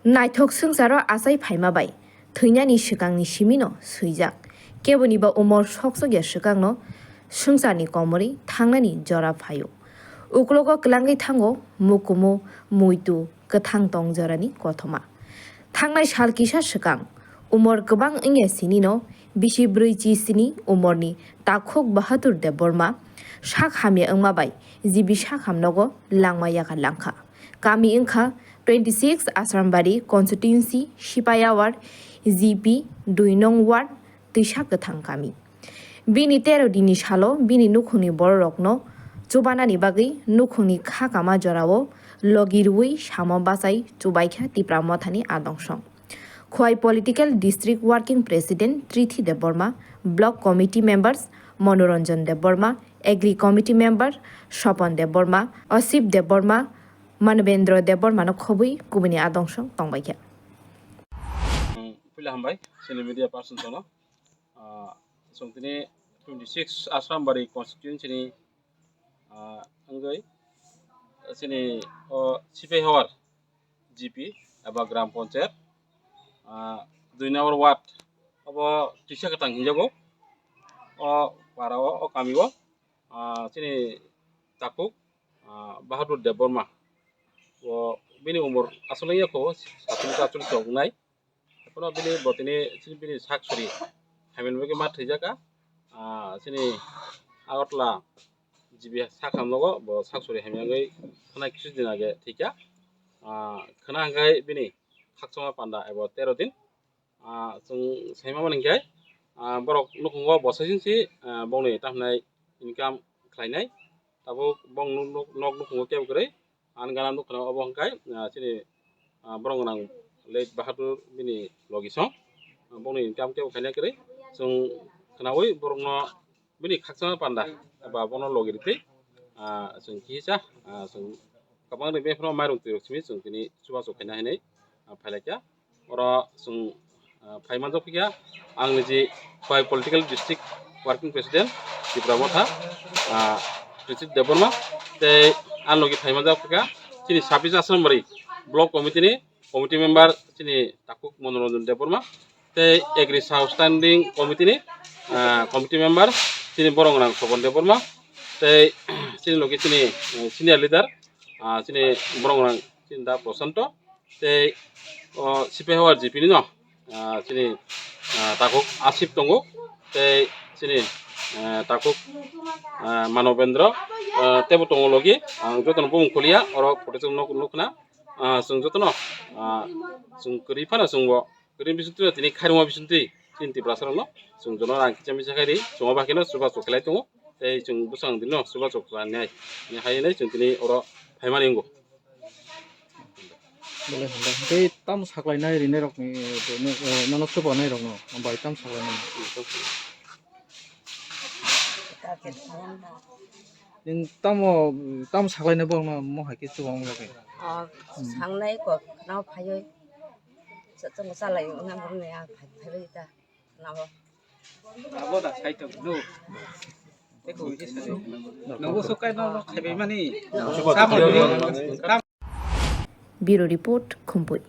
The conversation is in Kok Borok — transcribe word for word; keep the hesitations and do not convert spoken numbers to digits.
Naithok swngcharo achai phaima bai thwinani swkangni simino swijak. Keboniba umor soksokya swkangno swngcharni komorwi thangnani jora phaio. Uklogo kwlangwi thango mukumu, muitu, kwthang tong jorani kothoma. Thangnai sal kisa swkang umor kwbang wngya sinino bisi brwi chi sini umorni Takhuk Bahadur Debbarma sak hamya wngma bai G B sak hamnogo langma yakarlangkha. Kami wngkha twenty six Asrambari constituency Sipaiawar G P dui nong ward Twisa Kwthang kami. Bini tero dini salo bini nukhungni bororokno chubanani bagwi nukhungni kha kama jorao logi rwui samo bachai chubaikha Tipra Mothani adongso. Khowai Political District Working President Trithi Debbarma, Block Committee Members Manoranjan Debbarma, Agri Committee Member Sopon Debbarma, Asip Debbarma, Manbendra Debbarmano khobwi kubuni adongso tongbaikha. Puila hambai, chini media person tono. Ah, chwng tini twenty six Asrambari constituency ni, ah, wngwi chini o Sipaiawar G P eba Gram Panchayat, ah, dui number ward obo Twisa Kwthang hinjago. O para o, o kami o, ah, chini Takhuk, ah, Bahadur Debbarma. O bini umor aswk wngya kho satung achul chok nai. Kono bini bo tini chini bini sak suri hamya ni bagwi ma thwijaka. Ah, chini Agartala G B sak ham nogo bo sak suri hamya wngwi khwna kisu din age thwikha. Ah, khwna hwnkhe bini khakchangma panda ebo tero din. Ah, chwng saima mani hwnkhe, ah, borok nukhungo bo saichung si, ah, bongni tamo hwnai income khlainai. Tabuk bong nuk, nuk, nok nukhungo kebo kwrwi. Ani gana nukha obo hwnkhe, ah, chini, ah, borok gwnang late Bahadur bini logi song. Ah, bongni income kebo khaina kwrwi. Chwng khwnaui borokno bini khakchangma panda eba bono logi rwtwi, ah, chwng kisa, ah, chwng kwbangni bebak phano mairung twirok simi chwng tini chubachu khaina hinwi, ah, phailaikha. Oro chwng, ah, phai manjak phikha ang niji Khowai Political District Working President Tipra Motha, ah, Richard Debbarma, tei ani logi phai manjak phikha chini sabis Asrambari Block Committee ni Committee Member chini Takhuk Manoranjan Debbarma, tei Agri Sub Standing Committee ni, ah, Committee Member chini borok gwnang Sobon Debbarma, tei chini logi chini, eh, senior leader, ah, chini borok gwnang chini da Prosanto, tei o Sipaiawar G P ni no, ah, chini, ah, Takhuk Asip tongo, tei chini, eh, Takhuk, ah, Manobendra, ah, teibo tongo logi, ang jotono bumung khuliya, oro photo chwng nuk-, nukna, ah, chwng jotono, ah, chwng kwrwi phano chwngbo kwrwi bisingtwi tini khairokma bisingtwi chini Tiprasarokno chwng jotono rang kicha misa khairi chwngma bakheno chubachu khlai tongo, tei chwng bwsang dino chubachu khlainai, hai hinwi chwng tini oro phaimani wngo. Belai hambai. Tei tamo saklainai rinairokni, eh, nono chubanai rokno bai tamo saklainai? Nini tamo, tamo saklainai borokno mo hai khe chubamani bagwi? Ah, hmm, sangnai kok khna phaiwi. Sa-, chwng salai wngna borokni ah phai, phaiwi ta khna bo. Abo da sai tong no. Eko wngkhe sadi. Nogo sokai no, no khaibai mani. Samoni. Bureau Report, Khumpui.